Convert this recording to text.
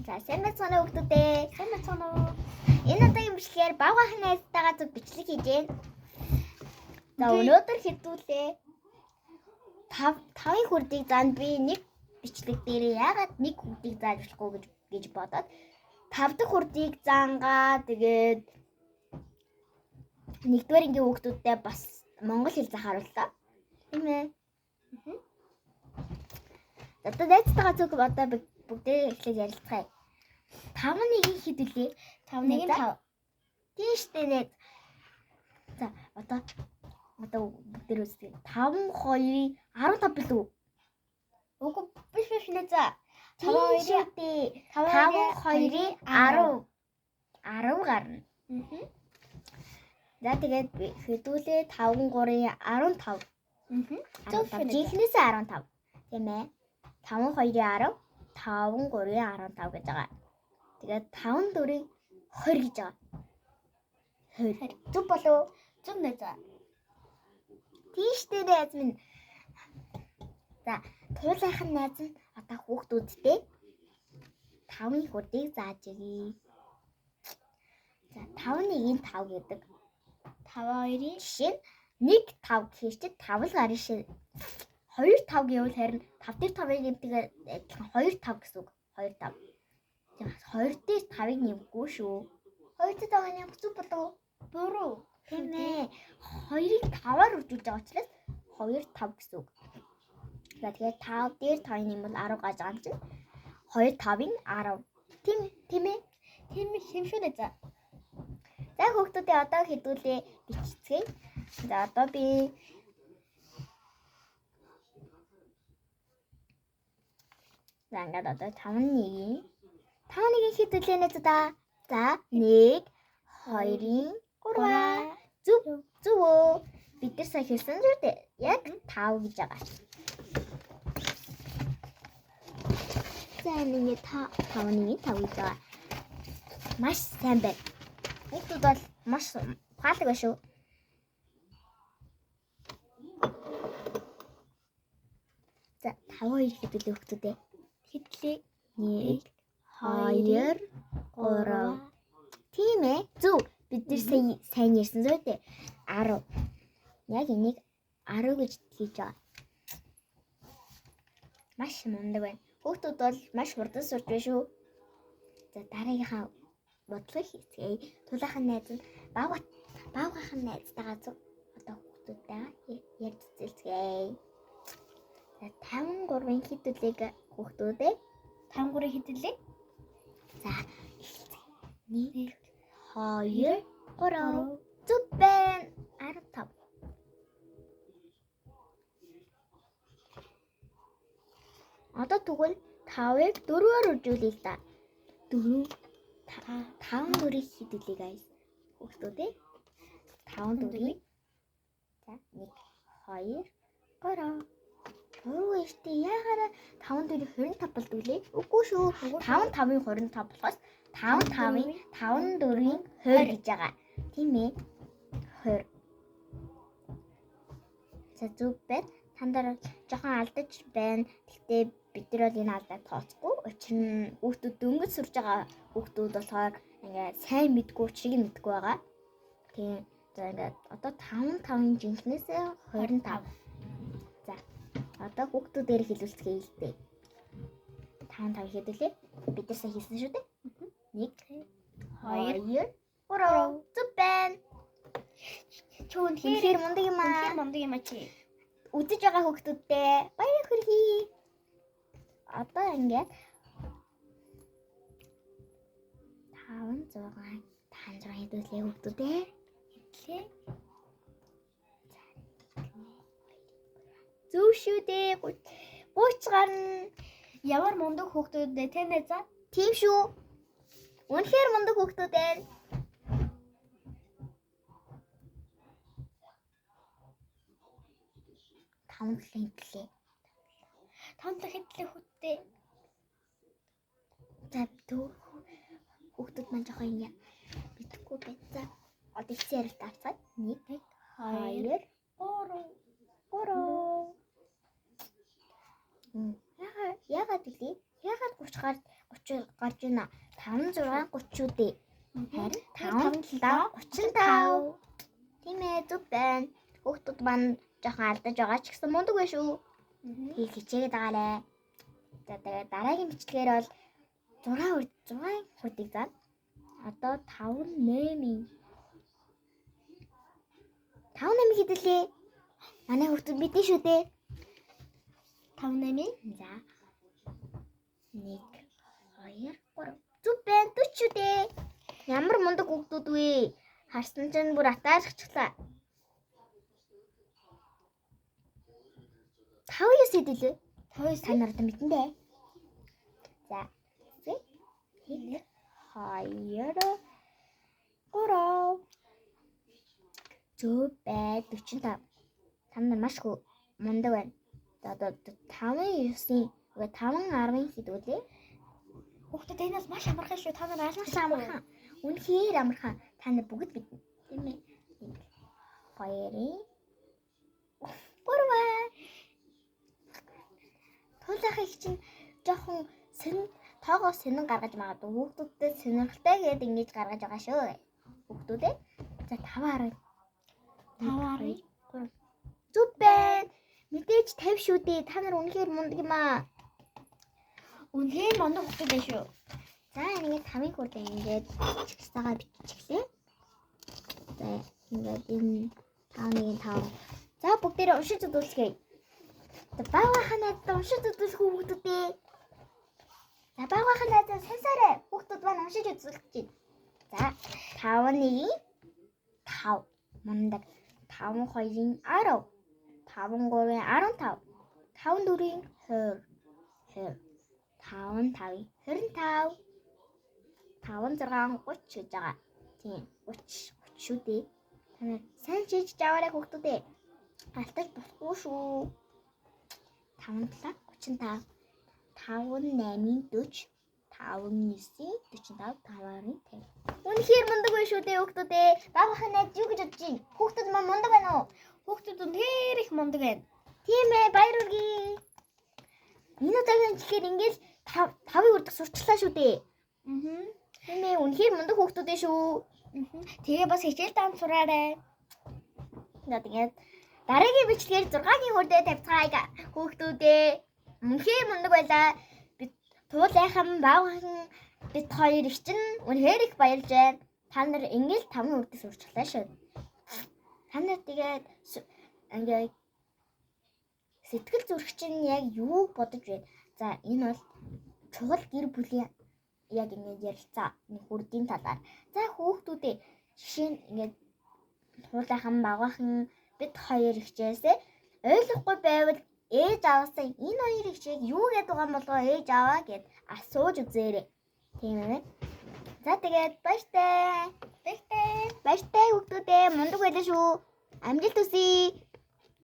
За, сайн байцгаана уу хүүхдүүдээ. Сайн байцгаана уу? Энэ удаагийн бичлэгээр бага найзтайгаа зүг бичлэг хийж байна. За, өнөөдөр хэдүүлээ. 5 5-ын хүрдийг заана. Би нэг бичлэг дээр яагаад нэг хүрдийг зааж болохгүй гэж бодоод 5 дахь хүрдийг заангаа, тэгээд нэгдүгээр ангийн хүүхдүүдтэй бас монгол хэл заах харууллаа. Тийм ээ. Одоо найзтайгаа зүг одоо бүгдээ эхлээд ярилцгаая. 5 1-ийг хэд үлээ? 5 1 5. Тийм штэ нэ. За, одоо бүгдээр үзье. 5 2 15 билүү? Үгүй, биш биш нэ, за. 5 5 2 2 5 2 10 10 гарна. За, тэгээд хэдүүлээ 5 3 15. Зөв. 15. Жинхнээсээ 15. Тийм ээ. 5 2 10, 5 3 15 гэж байгаа. Тэгээд 5 4 20 гэж байгаа. 20. Зөв болов? Зөв нэ, за. Тийм штэ найз минь. За, туулайхан найз нь одоо хүүхдүүдтэй 5-ын хүрдийг зааж өгье. За, 5-1-ийн 5 гэдэг. 5 2-ын Жишээ нь 1 5 гэхэр чинь 5 л гарна шээ. 2 5 гэвэл харин 5 дээр 5-ыг нэмдэг адилхан 2 5 гэсэн үг. 2 5. 2 дээр 5-ыг нэмэхгүй шүү. 2 дээр 5-ыг нэмэх зүг болов? Буруу. Тийм ээ. 2-ыг 5-аар үржүүлж байгаа учраас 2 5 гэсэн үг. За, тэгэхээр 5 дээр 5-ыг нэмвэл 10 гаж байгаа юм чинь 2 5-ын 10. Тийм ээ. Тийм хэм шүү нэ, за. За, хүүхдүүдээ одоо хэдүүлээ бичцгээе. За, одоо би за, ингээд одоо 5 1-ийн 5 1-ийн хэдүүлээ нэ за. За, 1 2 3. Зөв, зөв өө. Бид нар сая хэлсэн шүү дээ. Яг 5 гэж байгаа. За, ингээд 5 1-ийн 5 гэж байгаа. Маш сайн байна. Хүүхдүүд бол маш ухаалаг байна шүү. За, 5 2 хэдүүлээ хүүхдүүдээ. Хэдлээ. 1 2 3. Тийм ээ. Зөв. Бид нар сая сайн ярьсан шүү дээ. 10. Яг энийг 10 гэж хийж байгаа. Маш мундаг байна. Хүүхдүүд бол маш хурдан сурч байна шүү. За, дараагийнхаа бодлого хийцгээе. Тулаахан найз нь багахан найзтайгаа зөв одоо хүүхдүүдтэйгээ ярьж зэлцгээе. За, 53-ын хэдүүлэг хүүхдүүдээ. 5 3 хэдлээ. За, эхэлцгээе. 1 2 3. Зөв байна. 15. Одоо тэгвэл 5-ыг 4-оор үржүүлье л да. 4 5 4-ийг хэдүүлье guys. Хүүхдүүд ээ. 5 4-ийг. За, 1 2 3. Буруу штэ. Яагаараа 5 4 25 болдог лээ? Үгүй шүү. 5 5-ын 25 болохоос 5 5-ын 5 4-ийн 20 гэж байгаа. Тийм ээ. 20. За, зөв байна. Та нар жоохон алдаж байна. Гэхдээ бид нар бол энэ алдааг тооцохгүй. Учир нь хүүхдүүд дөнгөж сурж байгаа хүүхдүүд болохоор ингээд сайн мэдгүй, учрыг нь мэдгүй байгаа. Тийм. За, ингээд одоо 5 5-ын жинхнээсээ 25. За, одоо хүүхдүүдээр хэлүүлцгээе л дээ. 5 5 хэдүүлээ. Бид нар сайн хийсэн шүү дээ. 1 2 2 3. Зөв байна. Чи үнэхээр Үнэхээр мундаг юм үнэхээр аа. мундаг юм а чи. Үзэж байгаа хүүхдүүдтэй баяр хүргэе. Одоо ингээд 5 6 5 6 хэдүүлээ хүүхдүүдээ. Хэдлээ. Зөв шүү дээ. 30 гарна. Ямар мундаг хүүхдүүд вэ те нэ, за. Тийм шүү. Үнэхээр мундаг хүүхдүүд байна. Таван талын хэдлээ. 5 дахь хэдлээ хүүхдээ. За, хүүхдүүд маань жоохон ингэ мэдэхгүй байна. За, одоо эцсийн хариулт авцгаая. 1 2 2 3 3. Яагаад гэлээ? Яагаад 30 гар 30 гарч байна. 5 6 30 шүү дээ. Харин 5 7 35. Тийм ээ, зөв байна. Хүүхдүүд маань жоохон алдаж байгаа ч гэсэн мундаг байх шүү. Тэгээд хичээгээд байгаарэ. За тэгээд дараагийн бичлэгээр бол 6 6 хүрдийг заана. Одоо 5 8-ийн 5 8 хэдэлээ. Манай хүүхдүүд мэднэ шүү дээ. 5 8. За. 1 2 3. Зүг байна 40 шүү дээ. Ямар мундаг хүүхдүүд вэ? Харсан чинь бүр атаархчлаа. 5 9 хэдэлээ. 5 Та нар одоо мэдэн дээ. За. 1 2 3. Зөв бай 45. Та нар маш мундаг байна. За одоо 5-9-ийн үгүй 5 10-ын хэдүүлээ. Хүүхдүүд энэ бол маш амархан шүү. Та нар Маш амархан. Үнэхээр амархан. Та нар бүгд мэднэ. Тийм ээ. 1 2 3. Туулахыг чинь жоохон сонин тоогоо сонин гаргаж магадгүй. Хүүхдүүдтэй сонирхолтой гээд ингэж гаргаж байгаа шүү. Хүүхдүүдээ. За 5 10. 5 10. 3. Зүг байна. Мэдээж 50 шүү дээ. Та нар үнэхээр мундаг юм аа. Үнэхээр мундаг хүүхдүүд байх шүү. За ингээд 5-ын хүрдээ ингээд чигсагаа биччихлээ. За ингээд энэ 5 1 5. За бүгдээрээ уншиж үзүүлцгээе. За багахан найздаа уншиж үзүүлэх хүүхдүүдээ. За багахан найздаа сонсоорой. Хүүхдүүд маань уншиж үзүүлэх гэж. За 5 1 5 мундаг. 5 2-ын 10. 5 3-ын 15. 5 4-ын 20. 20. 5 5-ын 25. 5 6 30 гэж байгаа. Тийм 30 30 шүү дээ. Та нар сайн шийдэж аваарай хүүхдүүдээ. Алтаж болохгүй шүү. 5 7 35. 5 8-ын 40. 5 9-ийн 45. 5-ын 50. Үнэхээр мундаг байх шүү дээ хүүхдүүдээ. Багахан найз юу гэж бодож байна? Хүүхдүүд маань мундаг байна уу? Хүүхдүүд үнэхээр их мундаг байна. Тийм ээ, баяр хүргэе. Энэ удаагийн чихээр ингээл 5-ыг үрдэх сурчлаа шүү дээ. Аа. Тийм ээ, үнэхээр мундаг хүүхдүүд ээ шүү. Тэгээ бас хичээл даан сураарай. За тэгээд дараагийн бичлэгээр 6-гийн хүрдээ тавьцгаая хүүхдүүдээ. Үнэхээр мундаг байлаа. Бид туулайхан баахан бид хоёр их чинь үнэхээр их баярлж байна. Та нар ингээл 5 үрдэх сурчлаа шүү. Та нар тэгээд ингээд сэтгэл зүрх чинь яг юу бодож байна? За энэ бол чухал гэр бүлийн яг ингээд ярилцаа нэг хүрдийн талаар. За хүүхдүүдээ жишээ нь ингээд туулайхан багаахан бид хоёр ихчээсээ ойлгохгүй байвал ээж аваасаа энэ хоёр ихчээг юу гэдэг байгаа юм болоо ээж аваа гэд асууж үзээрэй. Тийм ээ. За тэгээд баяртай. Баяртай. Баяртай хүүхдүүдээ мундаг байлаа шүү. Амжилт хүсье.